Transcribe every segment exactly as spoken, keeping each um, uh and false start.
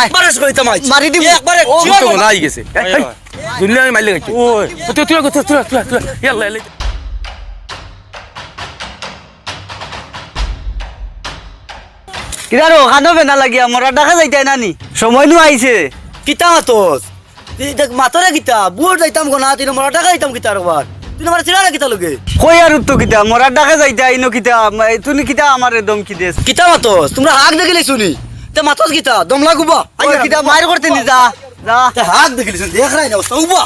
একবারে কইতাম আইজ। মারি দিমু। একবারে ও, চিওর তো মারমু। নাই গেছে। এই, এই, দুনিয়া আমি মাইলে গেছি। ওই। তুই, তুই, তুই, তুই, তুই, তুই। ইয়াল্লা, ইয়াল্লা। কিরা রো, কানো বেনা লাগিয়া, মরার ডাকে যাইতায় না নি? সময় নু আইছে। কিতা মাতস? তুই দেখ, মাতরে কিতা? বুট যাইতাম গো না, তুই মরার ডাকে যাইতাম কিতা রবার? তুই আমার চিনারে কিতা লগে? কই আর উত্তর কিতা? মরার ডাকে যাইতায়, ইনো কিতা? মা-, তুই কিতা আমারে ধমকি দেস? কিতা মাতস? তোমরা হাক দেখিলে শুনি। তে মাতস কিতা? দম লাগুবা। ওই কিতা মাইর করতে নি? যা, যা। তে হাক দেখিলে শুনি, দেখ রাই না, অবস্থা উবা।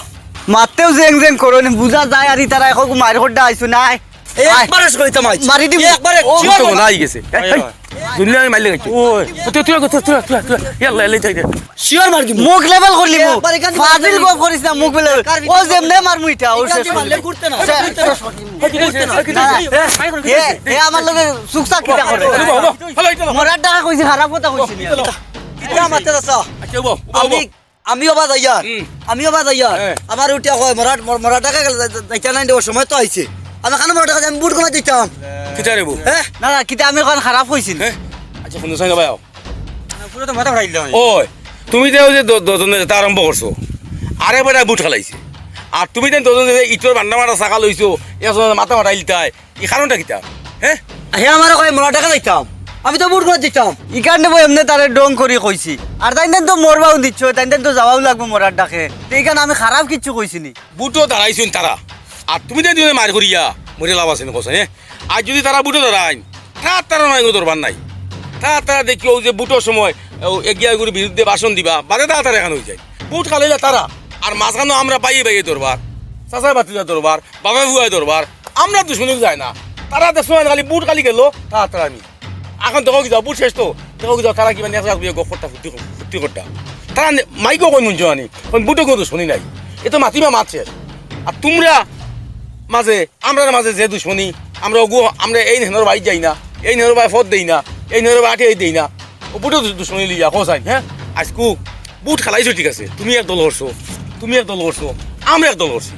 মাততেও জেং জেং করো নি, বুঝা যায় আর ইতারা এখন মাইর করতে আইছো নাই। এই আয়। একবারে কইতাম আইজ। মারি দিমু। একবারে ও, চিওর তো মারমু। নাই গেছে। এই, এই, দুনিয়া আমি মাইলে গেছি। ওই। তুই, তুই, তুই, তুই, তুই, তুই। ইয়াল্লা, ইয়াল্লা, যাই রে। চিওর মারি দিমু। মুখ level করলি মুখ। একবার এখান থেকে ফাজিল গপ করিস না, মুখ level। কার ভিতরে ওই যেমনে মারমু ইটা, ও এখান শেষ থেকে মারলে করলি। ঘুরতে না, শেষ। ঘুরতে না। ঘুরতে না। না, এ, এ, এ আমার লগে চুকচাক কিতা করে? মরার ডাকে কইছি, খারাপ কথা কইছি নি। কিতা মাতে চাচা? আচ্ছা, উবা, উবা, উবা। আমি আমিও বা যাইয়ার, হুম। আমিও বা যাইয়ার। হ্যাঁ। আমার উঠিয়া কয়, "মরাট, মর-, মরাট ডাকে গেলে যাই-, যাই-, যাইতা নাই রে, ও সময় তো আইছে।" আমি খানো মরাট ডাকে যাই, আমি বুট কমাই দিতাম। কিতা রে বু? হ্যাঁ? না, না, কিতা আমি এখন খারাপ কইছি নি। হ্যাঁ? আচ্ছা, শুনো, সাইন ভাই, আও। পুরো তো মাথা ফাটাই দিলাম আমি। ওই, তুমি তো ওই যে দ-, দশজনে যেটা আরম্ভ করছো, আরে বেটা বুট খালাইছে। আর তুমি তো দশজনে যে ইটর বান্ডা মারা সাকা লইছো, এর সময় মাথা ফাটাই দিতায়। ই কারণটা কিতা? হ্যাঁ? হে আমারে কয়, "মরার ডাকে যাইতাম।" আমি তো বুট করে দিতাম। ইকারণে বউ এমনে তারে ডং করি কইছি। আর তাইন তাইন তো মরবাও দিচ্ছ, তাইন তাইন তো যাওয়াও লাগবো মরার ডাকে। তো ইকান আমি খারাপ কিচ্ছু কইছি নি। বুটো দাঁড়াইছইন তারা। আর তুমি তাইন দুজনে মার করিয়া মরে লাভ আছে নি কছ, হ্যাঁ? আর যদি তারা বুটো দাঁড়াইন, তারা তারা নয় দরবার নাই। তারা তারা দেখি ও যে বুটোর সময় ও এগিয়া এগুর বিরুদ্ধে ভাষণ দিবা, বাদে তারা তারা এখানে হয়ে যায়। বুট খালাইলা তারা। আর মাঝখানে আমরা বাইয়ে বাইয়ে দরবার। চাচায় বাতিজা দরবার। বাবা বুয়ায় দরবার, আমরা দুশমনি যায় না। তারা দেখছো না খালি বুট খালি গেল, তারা তারা আমি। এখন দেখো কি যাও, বুট শেষ তো, দেখো কি যাও, তারা কিবা নেশা বিয়ে গপ করতা ফুর্তি কর-, ফুর্তি করতা। তারা নে-, মাইকও কই মুঞ্জ আনি, কোন বুটও কোনো দুশমনি নাই। এ তো মাতিমা মাত শেষ। আর তোমরা মাঝে, আমরা মাঝে যে দুশমনি, আমরা ওগু, আমরা এই নেহরর বাইর যাই না, এই নেহরর বাইর ফত দেই না, এই নেহরর বাইর আটে দেই না। ও বুটও দু-, দুশমনি লিয়া, কো সাইন, হ্যাঁ? আজকু বুট খালাইছো ঠিক আছে, তুমি এক দল করছো, তুমি এক দল করছো, আমরা এক দল করছি।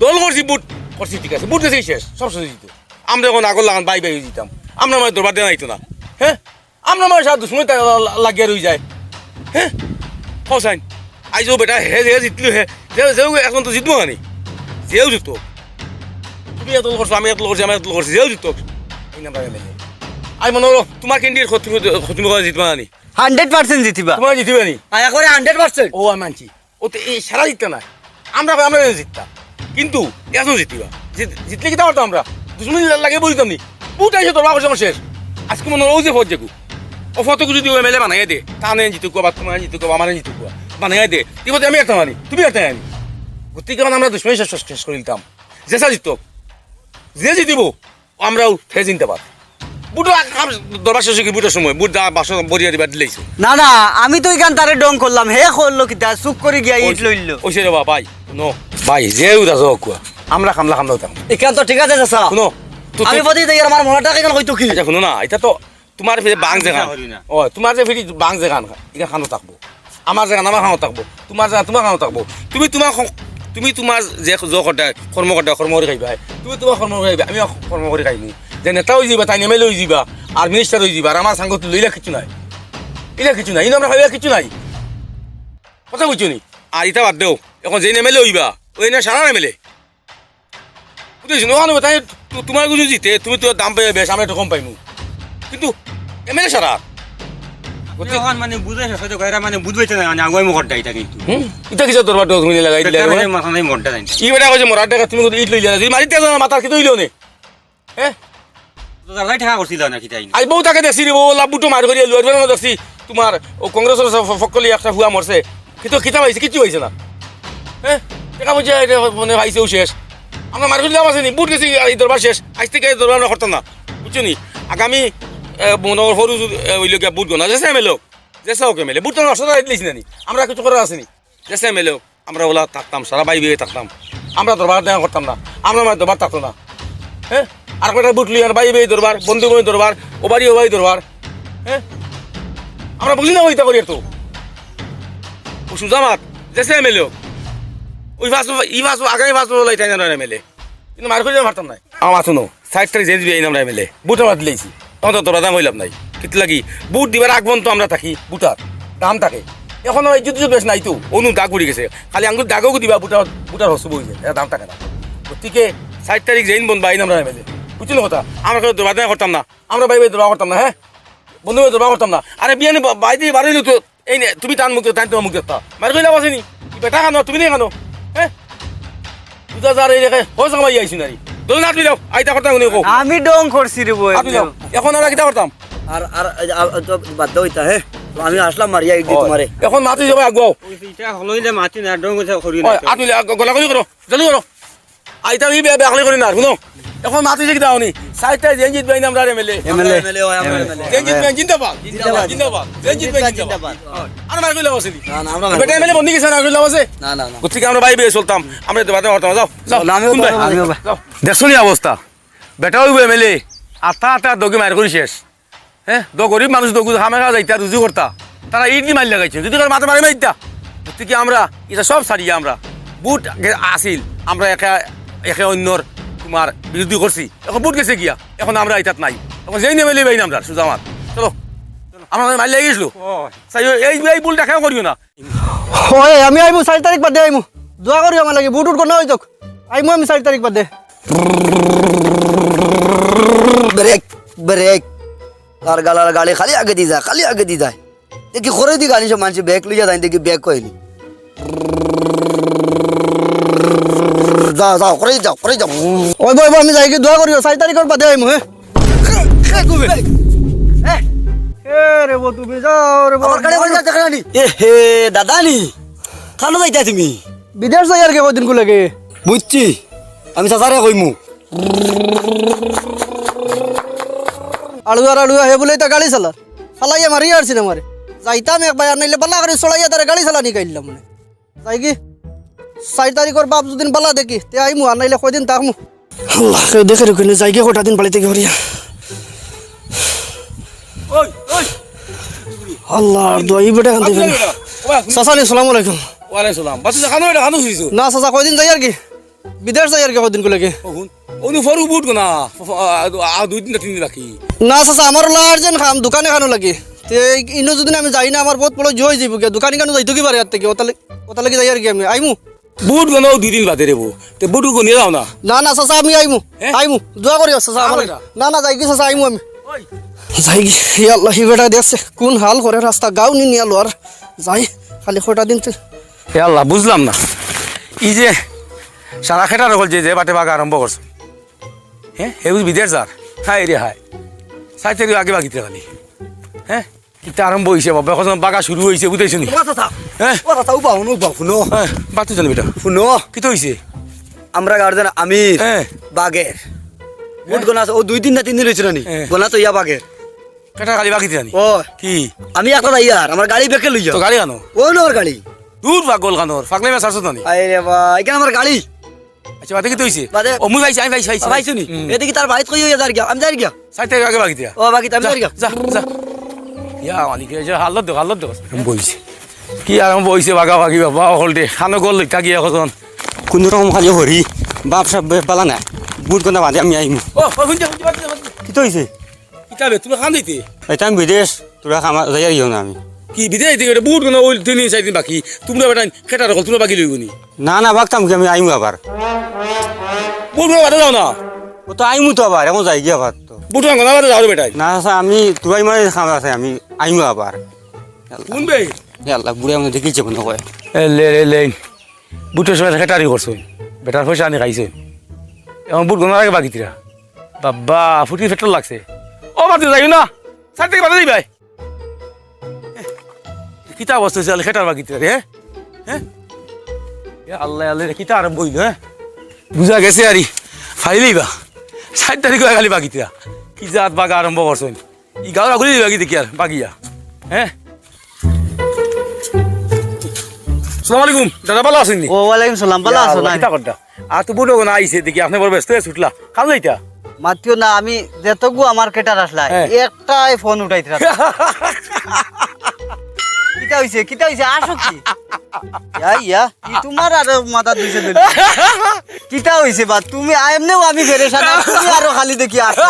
দল করছি, বুট করছি, ঠিক আছে, বুট গেছে শেষ, সব শেষ হইতো। আমরা এখন আগর লাগান বাই বাই হয়ে দিতাম, আমরা মানে দরবার দেওয়া হইতো না, হ্যাঁ? আমরা মানে সারা দুশমনি তা লা-, লা-, লাগিয়া রয়ে যায়, হ্যাঁ? হোসাইন, আইজ ও বেটা, হে যে জিতলো, হে যে, যে এখন তো জিতবো না নি, যেও জিততো। তুমি এত করছো, আমি এত করছি, আমি এত করছি, যেও জিততো। এই নাম্বার এমএলএ। আই মনে হলো, তোমার ক্যান্ডিডেট খতম, খতম করে জিতবা না নি? হান্ড্রেড পার্সেন্ট জিতিবা। তোমার জিতবে নি? আয় করে হান্ড্রেড পার্সেন্ট। ও, আমি মানছি। ও তো এই সারা জিততে না। আমরা, আমরা জিততাম। কিন্তু এত জিতিবা। জিত-, জিতলে কিতা পারতাম আমরা? দুশমনি লা-, লাগে বলতাম নি। বুট আইছে তোর বাবার সময় শেষ। আজকে মনে হয় ও যে ফত যেগু। ও ফতকু যদি ও এমএলএ বানাইয়া দে, তা নেন জিতুক, বা তোমার জিতুক, বা আমার জিতুক, বানাইয়া দে। তুই বলতে আমি একটা মানি, তুমি একটা আনি। গতিকে মানে আমরা দুশমনি শেষ, শেষ, শেষ করে দিতাম। যে সা জিততো, যে জিতিব, আমরাও ফের জিন্দাবাদ। বুটো আ-, আম-, দরবার শেষ কি বুটোর সময়, বুট দা বাসন বরিয়া দিবা দিলাইছে। না, না, আমি তো ইখান তারে ডং করলাম, হে করলো কিতা, চুপ করে গিয়া ইট লইল। ওই সে রে বাবা, ভাই, নো। ভাই, যে উদা যাও কুয়া, আমরা খামলা খামলা উঠাম। ইখান তো ঠিক আছে, চাচা। শুনো, তো আমি তো বদি দেই, আমার মরার ডাকে ইখান হইতো কি? আচ্ছা, শুনো না, এটা তো তোমার ফিরে বাং আমি যেখান। করি না। ও, তোমার যে ফিরে বাং যেখান, এটা খানো থাকবো। আমার জায়গা আমার খানো থাকবো, তোমার জায়গা তোমার খানো থাকবো। তুমি তোমার খ-, তুমি তোমার যে জ করতে, কর্ম করতে, কর্ম করে খাইবা। তুমি তোমার কর্ম করে খাইবা, আমি কর্ম করে খাইমু। যে নেতা হয়ে যাবা, তাই এমএলএ হয়ে যাবা, আর মিনিস্টার হয়ে যাবা, আর আমার সঙ্গে তো লইলা কিছু নাই। ইলা কিছু নাই, ইনো আমরা খাইবা কিছু নাই। কথা বুঝছো নি? আর ইটা বাদ দেও, এখন যে এমএলএ হইবা, ওই না সারা এমএলএ। বুঝছো নি? ওখানে তাই তো-, তোমার কিছু জিতে, তুমি তো দাম পাইবে বেশ, আমরা একটু কম পাইমু। কিন্তু এমএলএ সারা। তুমি ওখান মানে বুঝে শেষ হইতে গয়রা মানে বুঝবে তো না, মানে আগুয়াই মুখর ডাইটা কিন্তু। হুম? ইটা কিসের দরবার তুমি লাগাই দিলে? বেকার মানে মাথা নাই মনটা নাই। ই বেটা কইছে মরার টাকা তুমি ইট লইলে না। যদি মারিতে যাও না, মাথার কি তো হইলো নে? হ্যাঁ? তো তারাই টাকা করছিল না কি তাই? আই বউ তাকে দেখছি রে, বউ লাভ বুটো মার করিয়া লুয়ার বেলা দেখছি। তোমার ও কংগ্রেসের সব ফক্কলি একটা হুয়া মরছে। কিন্তু কিতা পাইছে? কিচ্ছু পাইছে না। হ্যাঁ? টাকা পয়সা এটা মানে পাইছেও শেষ। আমরা মার করিয়া লাভ আছে নি? বুট গেছি এই দরবার শেষ। আজ থেকে এই দরবার আমরা করতাম না। বুঝছো নি? আগামী, এ, মনে হয় সরু, এ, ওই লোকে বুট গনা। যেসে এমএলএ হোক। যেসে হোক এমএলএ। বুট তো নষ্ট করে দিলিস না নি? আমরা কিছু করার আছে নি? যেসে এমএলএ হোক। আমরা ওলা থাকতাম, সারা ভাই ভাই থাকতাম। আমরা দরবার দেখা করতাম না। আমরা মানে দরবার থাকতো না। হ্যাঁ? আর কয়টা বুট লিয়ার ভাই ভাই দরবার, বন্ধু ভাই দরবার, ও বাড়ি ও ভাই দরবার। হ্যাঁ? আমরা বুঝি না ওইটা করি তো। ও সুজামাত, যেসে এমএলএ হোক। ওই পাঁচ বছর, ই পাঁচ বছর, আগামী পাঁচ বছর লাই তাই না এমএলএ। কিন্তু মার করে পারতাম না। আমার মাথা নো, ষাট তারিখ যে দিবি এই আমরা এমএলএ। বুট আমরা দিলেইছি। তখন তো দরবার দাম হইলাম নাই। কিতা লাগি? বুট দিবার আগ পর্যন্ত আমরা থাকি, বুটার। দাম থাকে। এখন আর ইজ্জত ইজ্জত বেশ নাই তো, অনু দাগ পড়ি গেছে। খালি আঙ্গুল দাগও দিবা, বুটার, বুটার হসু বই যায়, এরা দাম থাকে না। গতিকে চাইর তারিখ যেইন বন্ধ বাইন আমরা এমএলএ, বুঝছো না কথা? আমরা কেউ দরবার করতাম না, আমরা ভাই ভাই দরবার করতাম না, হ্যাঁ, বন্ধু ভাই দরবার করতাম না। আরে বিয়ানি বাইদি বারইলো তো, এই নে, তুমি তান মুখ দেখতা, তান তোমার মুখ দেখতা। মার কইলা বাসেনি, কি বেটা খানো, তুমি নেই খানো, হ্যাঁ? বুঝা যার এই রেখে, হো জামাই আইছি নারি। ধরো না, তুমি যাও, আইতা করতাম উনি কো। আমি ডং করছি রে বউ, আপনি যাও। একদম। এখন আমরা কিতা করতাম? আর, আর, আর, আর তো বাদ দাও ইতা, হ্যাঁ? তো আমি আসলাম মারিয়া একদিন ওই, তোমারে। এখন মাতি যাবে আগুয়াও। ওই ইটা হলো ইলে মাতি না, ডং করছে করি না। ওই, আপনি যাও, গলাগলি করো, জলদি করো। আইতা আমি বে-, বেআকলি করি না, শুনো। এখন মাতি যে কিতা উনি? সাইডটা যেইন জিতবে, এই আমরা এমএলএ। এমএলএ। এমএলএ, ওই আমরা এমএলএ। যেইন জিতবে, জিন্দাবাদ। জিন্দাবাদ। জিন্দাবাদ। যেইন জিতবে, জিন্দাবাদ। আর মার কইলা বাসেনি। না, না, আমরা বেটা এমএলএ বন্দি গেছে না, কইলা বাসে? না, না, না। গতিকে আমরা ভাই ভাই চলতাম, আমরা তো বাধা করতাম, যাও, যাও। না, আমিও কোন ভাই? যাবো, আমিও যাবো। যাও। দেখছো নি অবস্থা? বেটা অইবো এমএলএ, আতা আতা দগি মার করি শেষ। হ্যাঁ, দ গরিব মানুষ দগু খামে খা যাইতা রুজি করতা, তারা ইট দি মাইর লাগাইছে। যদি করে মাথা মারি মারিতা, গতিকে আমরা ইটা সব ছাড়িয়া আমরা বুট আগে আসিল, আমরা একে, একে অন্যর তোমার বিরোধী করছি। এখন বুট গেছে গিয়া, এখন আমরা ইটাত নাই। এখন যেইন এমএলএ বাইন আমরা সুজা মাত। চলো, আমরা মাইর লাগিয়েছিল। ও। চাই এই, এই ভুলটা কেউ করিও না। ওই, আমি আইমু, চাইর তারিখ বাদে আইমু। দোয়া করিও আমার লাগি, বুট উট কোনো অইতোক। আইমু আমি চাইর তারিখ বাদে। Break, break. আর গালার গাড়ি খালি আগেদি যায়, খালি আগেদি যায়। দেখি করে দি গাড়ি সব মানষে ব্রেক লইয়া যায়, দেখি ব্রেক কইনি। যাও, যাও, করে যাও, করে যাও। ওই বউ, ওই বউ, আমি যাইগি, দোয়া করিও, চাইর তারিখর বাদে আইমু, হ্যাঁ? এ রে বউ, তুমি যাও রে বউ। আমার গাড়ি কই যাও, দেখা নি? এ হে, দাদা নি? কানো যাইতা তুমি? বিদেশ যাইয়ার কে কয়দিন কুলেকে। বুঝছি, আমি চাচারে কইমু। আড়ুয়ার আড়ুয়া হে বুলে ইতা গাড়ি চালার। ফালাইয়া মারিয়া আরছি না মারে। যাইতাম একবার, আর নাইলে বালা করি চড়াইয়া তারে গাড়ি চালানি গাইলাম মানে। যাইগি, চাইর তারিখর বাপ যুদিন বালা দেখি, তে আইমু, আর নাইলে কয়দিন থাকমু। আল্লাহ, কেউ দেখে রুখে নি, যাইগি কটা দিন বাড়িত থাকি করিয়া। ওই, ওই। আল্লাহ, আর দোয়া, ই বেটা কান্দি আপনি ফেলে। বেটা, ওবা, শুন। চাচা নি, সালাম আলাইকুম। ওয়ালাইকুম সালাম। বাচ্চা, খানো এটা, খানো শুইছো? না, চাচা, কয়দিন যাইয়ার কি? বিদেশ যাইয়ার কি কয়দিন কুলেকে? ও, হুন। অনু ফরু বুট গো না। ফ-, ফ-, আ, আ, দুই দিন না তিন দিন বাকি। না, চাচা, আমার ওলা urgent কাম, দোকানে খানো লাগে। তে এই ইনো যুদিন আমি যাই না, আমার বহুত বড় জয় যাইবো গিয়া। দোকানে খানো যাইতো কি পারে আর থেকে? ওতালে, ওতালে কি যাইয়ার কি আমি? আইমু? বুট গো না, দুই দিন বাদে রে বউ। তে বুট গো নিয়ে যাও না। না, না, চাচা, আমি আইমু। হ্যাঁ? আইমু। দোয়া করিও, চাচা, আও আমার। বেটা। না, না, যাইগি, চাচা, আইমু আমি। ওই। যাইগি, ইয়া আল্লাহ, ই বেটা দেখছে, কোন হাল করে রাস্তা, গাও নি নিয়া লোয়ার। যাই, খালি কয়টা দিন তো। এ আল্লাহ, বুঝলাম না। ই যে সারা খেটার হকল যে, যে বাটে বাগা আরম্ভ করছে। হ্যাঁ, হে বুঝি বিদেশ যার। হায় রে হায়। চাইর তারিখ আগে বাগিতে খালি। হ্যাঁ? কিতা আরম্ভ অইছে বাবা, এখন বাগা শুরু অইছে, বুঝাইছো নি? ও চাচা, হ্যাঁ? ও চাচা, উবা হুনো, উবা হুনো। হ্যাঁ, বাতি জানি বেটা। হুনো। কিতা অইছে? আমরা গার্জেন আমির হ্যাঁ। বাগের। বুট গনা আছে, ও দুই দিন না তিন দিন অইছে না নি? হ্যাঁ। গনা তো ইয়া বাগের। কেটা গাড়ি বাগিতে জানি? ও। কি? আমি একটা যাইয়ার, আমার গাড়ি বেকে লইয়া। তো গাড়ি কানো? ও না ওর গাড়ি। দূর পাগল কানোর, পাগলে মেয়ে ছাড়ছো না নি? আরে রে বা, এখানে আমার গাড়ি। আচ্ছা, বাদে কিতা অইছে? বাদে ও, মুই পাইছি, আমি পাইছি, পাইছি। পাইছো নি? হুম। এদিকে তার বাড়িত কই হইয়া যার গিয়া, আমি যার গিয়া। সাইড থেকে আগে বাগিতে যা। ও, বাগিতে আমি যা, যার গিয়া। যা, যা। ইয়া, মালিক, এই যে হালত দেখ, হালত দেখ। আমি বইছি। কি আরম্ভ অইছে বাগাবাগি বাবা, হকলতে। খানো গল লইতা গিয়া কজন। কোন রকম খালি হরি, বাপ সাব বে-, বালা না। বুট গনা বাদে আমি আইমু। ও, ও, হুনছে, হুনছে, বাদ দে, বাদ দে। কিতা অইছে? কিতা বে, তুমি খান দিতে? এটা আমি বিদেশ, তোরা কামা যাইয়ার ইও না আমি। কি বিদেশ দিকে এটা বুট গনা ওই তিন দিন, চাইর দিন বাকি। তোমরা বেটা খেটার হকল, তোমরা বাকি লইব নি? না, না, বাগতাম কি আমি আইমু আবার। বুট গনা বাদে যাও না। ও তো আইমু তো আবার, এখন যাই গিয়া আবার তো। বুট গনা বাদে যাও রে বেটাই। না, আচ্ছা, আমি তোরাই মানে কাম আছে, আমি আইমু আবার। কোন বে? এ আল্লাহ, বুড়ে আমাদের দেখিছে মনে হয়। এ লে, লে, লে। বুটের সময় খেটারি করছে। বেটার পয়সা আনি খাইছে। এখন বুট গনার আগে বাগিতিরা। বাবা, ফুটি পেট্রোল লাগছে। ও, বাদ দে, যাইও না। সাইড থেকে বাদ দিবাই। কিতা অবস্থা অইছে, আলে খেটার বাগিতে রে, হ্যাঁ? হ্যাঁ? এ আল্লাহ, আল্লাহ, রে, কিতা আরম্ভ অইল, হ্যাঁ? বুঝা গেছে আরি, ফাইলেই বা। সাইড তারিখ অইয়া খালি বাগিতে। কি জাত বাগা আরম্ভ করছইন? ই গাঁওর আগুলি বাগি দেখি আর বাগিয়া। হ্যাঁ? আসসালামু আলাইকুম, দাদা, ভালা আছইন নি? ও, ওয়ালাইকুম সালাম, ভালা ইয়া আছো আল্লাহ, না? কিতা করতা? আর তো বুড়ো না আইছে দেখি, আপনে বড় ব্যস্ত অইয়া ছুটলা। খান যাইতা? মাতিও না, আমি যেতগু আমার খেটার আসলা, হ্যাঁ। একটাই ফোন উঠাইতে রাখো। কিতা অইছে? কিতা অইছে? আসো কি? ইয়া, ইয়া, কি তোমার আরো মাথা দুইছে দিল? কিতা অইছে বা? তুমি আ-, এমনেও আমি পেরেশান, আর তুমি আরো খালি দেখি আসো।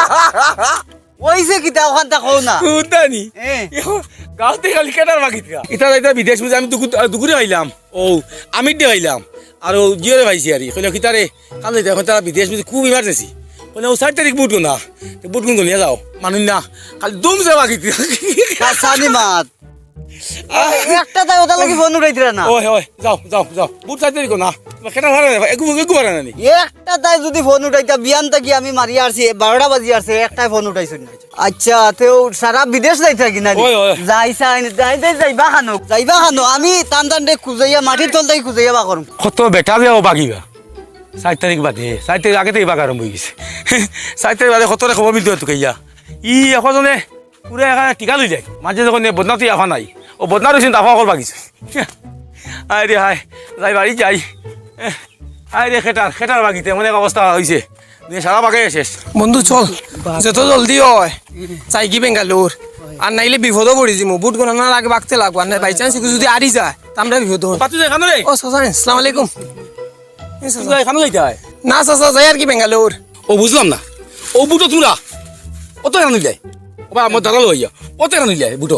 অইছে কিতা, অখানতা কও না। কুন্তা নি? এ। ইয়ো, গাঁওতে খালি খেটার বাগিত্রা। ইতা যাইতা বিদেশ বুঝি, আমি দুগু-, দুগুরে পাইলাম। ও, আমিররে পাইলাম। আর ও জিওরে পাইছি আরি। কইলো কিতা রে, কাল যাইতা, অখন তারা বিদেশ বুঝি খুব emergency। কইলো, ও চাইর তারিখ ভোট গনা। তে ভোট গুন গনিয়া যাও। মানুষ না, খালি দুম যা বাগিত্রা। হাসানি মাত। আহ। একটা তাই ওটার লাগি ফোন উঠাইতরা না। ওই, ওই, যাও, যাও, যাও। ভোট চাইর তারিখ গনা। তোমার খেটার হারা যাবে। এগু, এগু হারা নানি। একটা তাই যদি ফোন উঠাইতা, বিয়ান থাকি আমি মারি আরছি, বারোটা বাজি আরছে, একটাই ফোন উঠাইছইন না। আচ্ছা, তেও সারা বিদেশ যাইতা কি না? ওই, ওই। যাই চাই, যাই, যাই, যাইবা খানো, যাইবা খানো। আমি টান টান রে খুঁজাইয়া, মাটির তল থাকি খুঁজাইয়া বার করমু। কত বেটা যে ও বাগিবা। চাইর তারিখ বাদে, চাইর তারিখ আগে থাকি বাগ আরম্ভ অই গেছে। চাইর তারিখ বাদে কতরে খবর মিলতো তুকাইয়া। ই এখন জনে পুরা এখানে টিকা লই যায়। মাঝে যখন এ বদনা তুই আফা নাই, ও বদনা রইছেন, আফা অকল বাগিছে। আয় রে হায়, যাই বাড়ি যাই। আয় রে খেটার, খেটার বাগিতে এমন এক অবস্থা অইছে, দুনিয়া সারা বাগে শেষ। বন্ধু চল, যত জলদি অয়, যাইগি বেঙ্গালোর। আর নাইলে বিপদো পড়ি যিমু, ভোট গণনার আগে বাগতে লাগবো, আর নাই by chance যদি আরি যায়, তা আমরা বিপদো পড়ি। বাতু যায় কানো রে? ও চাচা, আসসালামু আলাইকুম। এ চাচা। তুই এখানো যাইতে হয়? না চাচা, যাই আর কি বেঙ্গালোর। ও বুঝলাম না, ও ভোটো তুরা, ও তো এখানো যায়। ও বা আমার দাদা লইয়া, ও তো এখানো যায় ভোটো।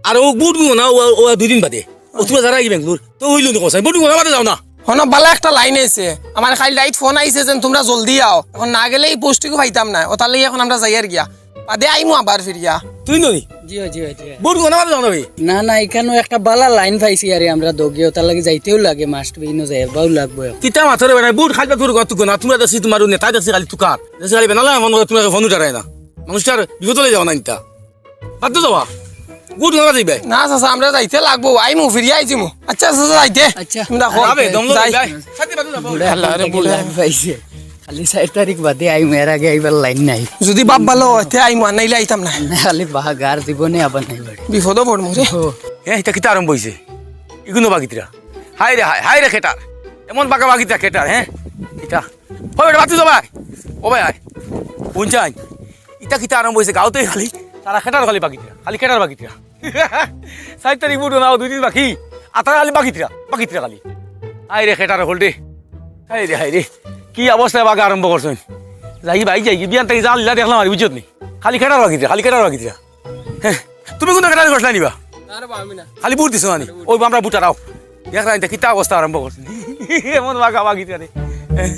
আর ও ভোট দিব না, ও, ও দুই দিন বাদে। ও তুরা যারা কি বেঙ্গালোর, তো অইলো নি কথা, ভোট দিব না, বাদে যাও না। হনো বালা একটা লাইন আছে, আমার খালি রাইত ফোন আইছে যেন তোমরা জলদি আও, এখন না গেলে এই পোস্টিংও পাইতাম না, ও তার লাগি এখন আমরা যাই আর গিয়া, বাদে আইমু আবার ফিরিয়া। তুই নই? জি অয়, জি অয়, জি অয়। ভোট দিব না, বাদে যাও না ভাই। না, না, এখানো একটা বালা লাইন পাইছি আরে আমরা দগিয়ে, ও তার লাগি যাইতেও লাগে, must be, ইনো যাইবাও লাগবো এখন। কিতা মাথা রে বেটা, ভোট খাইবা তোর গত না, তোমরা দেখছি তোমার নেতা দেখছি খালি তুকার। দেখছি খালি বেনালা মন করে তোমরা ফোন উঠারায় না। মানুষটার বিপদ অই যাও না নিতা। বাদ দে যাওয়া। ভোট গণনা যাইবে। না চাচা, আমরা যাইতে লাগবো, আইমু, ফিরিয়া আইজিমু। আচ্ছা চাচা, যাইতে। আচ্ছা। তোমরা কও। যাবে, দম লও, যাই। যাই। সাথে বাদ দে যাবো। বুড়া আল্লাহ রে, বুড়া। লাইন পাইছে। খালি চাইর তারিখ বাদে আইমু, এর আগে আইবার লাইন নাই। যদি বাপ ভালা অয়, তে আইমু, আর নাইলে আইতাম না। না, খালি বাঘ আর জীবনে আবার নাই বাড়ি। বিপদো পড়মু রে। ও। এ, ইতা কিতা আরম্ভ অইছে? ইগুনো বাগিত্রা। হায় রে হায়, হায় রে খেটার। এমন বাগা বাগিত্রা খেটার, হ্যাঁ? ইতা। ওই বেটা, বাতি যাবাই। ও ভাই, আয়। হুনছাইন। ইতা কিতা আরম্ভ অইছে? গাঁওতে খালি, তারা খেটার খালি বাগিত্রা। খালি খেটার বাগিত্রা। চাইর তারিখ ভোট নাও, দুই দিন বাকি। আর তারা খালি বাগিত্রা, বাগিত্রা খালি। হায় রে খেটার হকল রে। হায় রে, হায় রে। কি অবস্থায় বাগা আরম্ভ করছইন? যাই ভাই, যাই, বিয়ান থাকি যা লীলা দেখলাম আর বুঝছত নি? খালি খেটার বাগিত্রা, খালি খেটার বাগিত্রা। হ্যাঁ, তুমি কুনু খেটার করছলায় নি বা? না রে বা, আমি না। খালি ভোট দিছো না নি? ওই আমরা ভোটার আও। দেখরায় ইতা কিতা অবস্থা আরম্ভ করছইন। এমন বাগা বাগিত্রা রে। হ্যাঁ।